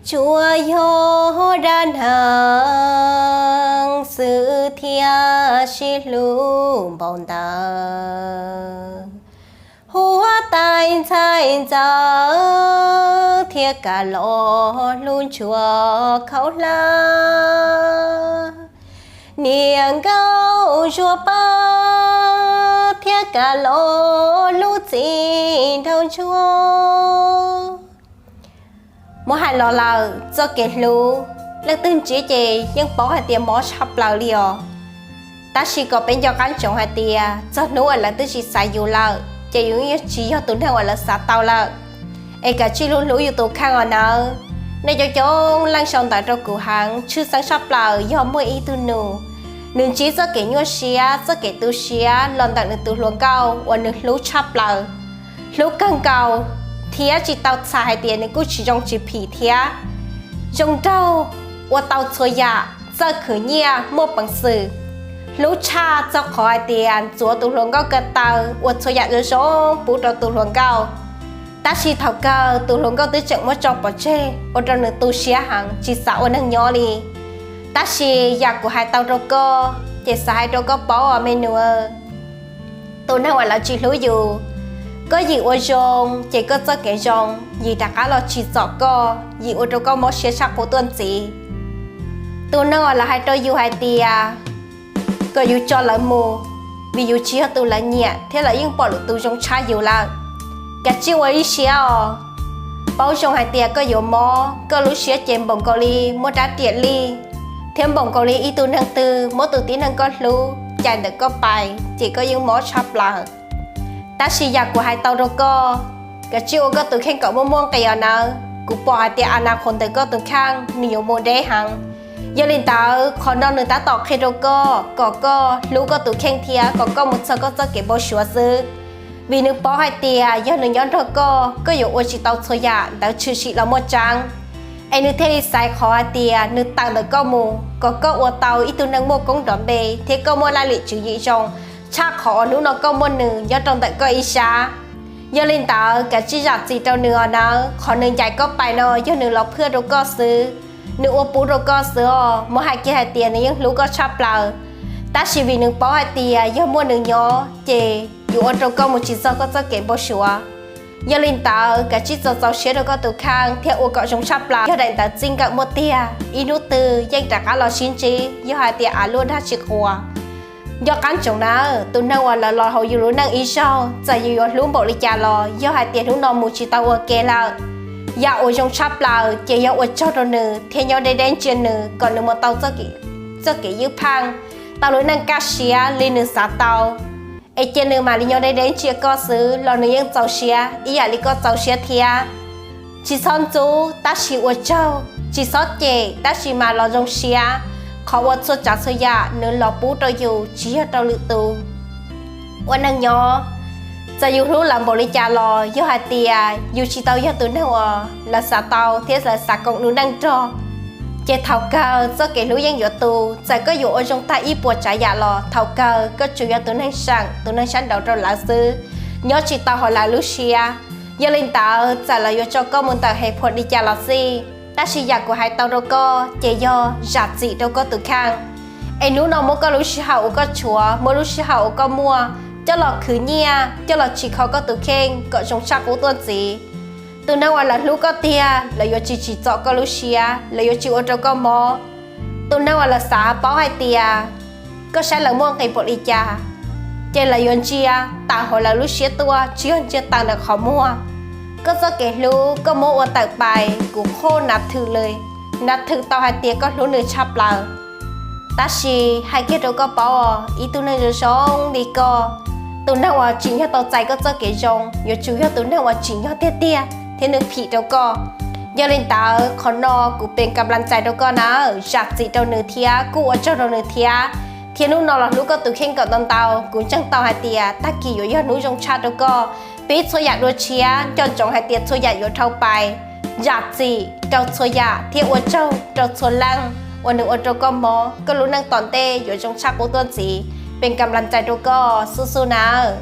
Tsuas yog dab neeg xwb thiaj sib hlub npaum ntawd, huab tais ntxhais ntxawm thiaj kam los hlub ntsuag khaub hlab, niam nkauj zuag pab thiaj kam los hlub txiv nraug ntsuag. Muab hais los lawm, txoj kev hlub, leej twg ntsib ces yeej paub hais tias mob tshaj plaws li os. Tab sis kom peb nco qab ntsoov hais tias txog hnub uas lawv twb tsis xaiv yus lawm ces yus yeej tsis yog tus neeg uas lawv xav tau lawm. Es kav tsij hlub hlub yus tus kheej os nawb. Nej cov coob leej sau ntawv rau kuv heev, tshwj xeeb tshaj plaws yog muaj ib tug nus, nws ntsib txoj kev nyuaj siab, txoj kev tu siab los ntawm nws tus hluas nkauj uas nws hlub tshaj plaws, hlub kawg nkaus, thiab tsis tau txhais hais tias nws kuj tsis zoo tsis phim thiab. Zoo nraug, ua tau txhua yam, txawj khwv nyiaj, muaj peev xwm, hlub tshaj txog qhov hais tias ntxuav tus hluas nkauj ko taw, ua txhua yam zoo zoo pub rau tus hluas nkauj. Tab sis thaum kawg tus hluas nkauj twb tseem muab tso pov tseg, ua rau nws tu siab heev, tsis xav ua neeg nyob li. Tab sis yam kuv hais tau rau koj ces xav hais rau koj paub os me nus. Tus neeg uas lawv tsis hlub yus, koj yim ua zoo ces koj txoj kev zoo yim rov qab los tsim txom koj, yim ua rau koj mob siab tshaj qub tuaj ntxiv. Tus neeg uas lawv hais rau yus hais tias kom yus tso lawv mus, vim yus tsis yog tus lawv nyiam thiab lawv yeej pom lwm tus zoo tshaj yus lawm. Kav tsij ua ib siab os. Paub zoo hais tias koj yuav mob, koj lub siab ces npaum nkaus li muaj rab riam lij, thiab npaum nkaus li ib tug neeg twg muab tus tib neeg koj hlub cais ntawm koj pais ces koj yeej mob tshaj plaws. Tab sis yam kuv hais tau rau koj, kav tsij ua koj tus kheej kom muaj muaj nqis os nawb. Kuv pom hais tias a na qhuv ntawm koj tus kheej nws yuav mus deb heev. Yog li ntawd qhov no nws tab tom qhia rau koj kom koj hlub koj tus kheej thiab kom koj mus txog koj txoj kev npau suav xwb. Vim nws paub hais tias yog nws nyob nrog koj, koj yuav ua tsis tau txhua yam ntawd tshwm sim los muaj tseeb. Es nws thiaj li xaiv qhov hais tias nws tawm ntawm koj mus kom koj ua tau ib tug neeg muaj koob nrov npe thiab koj muaj laj lim tswv yim zoo tshaj qhov uas hnub no koj muaj nws nyob rau ntawm koj ib sab. Yog li ntawd kav tsij zam txim rau nws os nawb. Qhov nws ncaim koj pais no yog nws los phwj rau koj xwb, nws ua pub rau koj xwb os. Muab hais kiag hais tias nws yeej hlub koj tshaj plaws, tab sis vim nws paub hais tias yog muaj nws nyob ces yuav ua rau koj mus tsis txog koj txoj kev npau suav. Yog li ntawd kav tsij txaus txaus siab rau koj tus kheej thiab ua kom zoo tshaj plaws. Yog daim ntawv txij nkawm muaj tiag, ib hnub twg yeej rov qab los sib ntsib yog hais tias av luaj dag tsis quas. Nco qab ntsoov nawb, tus neeg uas lawv los hauv yus lub neej ib zaug, txawm yus yuav hlub npaum li cas los yog hais tias hnub no mus tsis tau ua ke lawm, yam uas zoo tshaj plaws ces yog ua tsaug rau nws thiab nyob deb deb ntsia nws kom nws mus tau txoj kev ywj pheej, tau lub neej kaj siab li nws xav tau. Es cia nws mam li nyob deb deb ntsia koj xwb los nws yeej txaus siab ib yam li koj txaus siab thiab. Tsis txhob ntxub tab sis ua tsaug, tsis txhob cem tab sis mas los zoo siab. Qhov uas txhua tsav txhua yam nws los pub rau yus tsis yog rau lwm tus. Ua neeg nyob, txawm yus hlub lawv npaum li cas los yog hais tias yus tsis tau yog tus neeg uas lawv xav tau thiab lawv xav koom lub neej nrog, ces thaum kawg txoj kev hlub yeej yuav tu. Txawm koj yuav ua zoo tag ib puas tsav yam los thaum kawg koj tsuas yog tus neeg seem, tus neeg sab nraud rau lawv xwb, nyob tsis tau hauv lawv lub siab. Yog li ntawd txawm lawv yuav tso koj mus ntawm hais phom li cas los xij, tab sis yam kuv hais tau rau koj ces yog zam txim rau koj tus kheej. Es hnub no muab koj lub sij hawm uas koj tshuav, muab lub sij hawm uas koj muaj coj los khwv nyiaj, coj los tsim kho koj tus kheej kom zoo tshaj qub tuaj ntxiv. Tus neeg uas lawv hlub koj tiag, lawv yuav tsis tsim txom koj lub siab, lawv yuav tsis ua rau koj mob. Tus neeg uas lawv xav paub hais tias koj saib lawv muaj nqis npaum li cas, ces lawv yuav ntsia tawm hauv lawv lub siab tuaj, tsis yog ntsia tawm ntawm qhov muag. Koj txoj kev hlub koj muab ua tawm pais, kuv qhoj nav thwm li, nav thwm tau hais tias koj hlub nws tshaj plaws. Tab sis hais kiag rau koj paub os, ib tug neeg zoo zoo li koj, tus neeg uas tsim nyog tau txais koj txoj kev zoo yuav tsum yog tus neeg uas tsim nyog tiag tiag thiab nws phim rau koj. Yog li ntawd qhov no kuv pes kam las ntxais rau koj nawb, zam txim rau nws thiab kuj ua tsaug rau nws thiab. Thiab hnub no los hlub koj tus kheej kom ntau ntau, kuv ntseeg tau hais tias tag kis yuav yog hnub zoo tshaj rau koj. Pib txhua yam dua tshiab, nco ntsoov hais tias txhua yam yuav dhau pais. Zam txim rau txhua yam thiab ua tsaug rau txhua leej uas nws ua rau koj mob, koj lub neej tom ntej yuav zoo tshaj qub tuaj ntxiv. Pes kam las ntxais rau koj, xub xub nawb.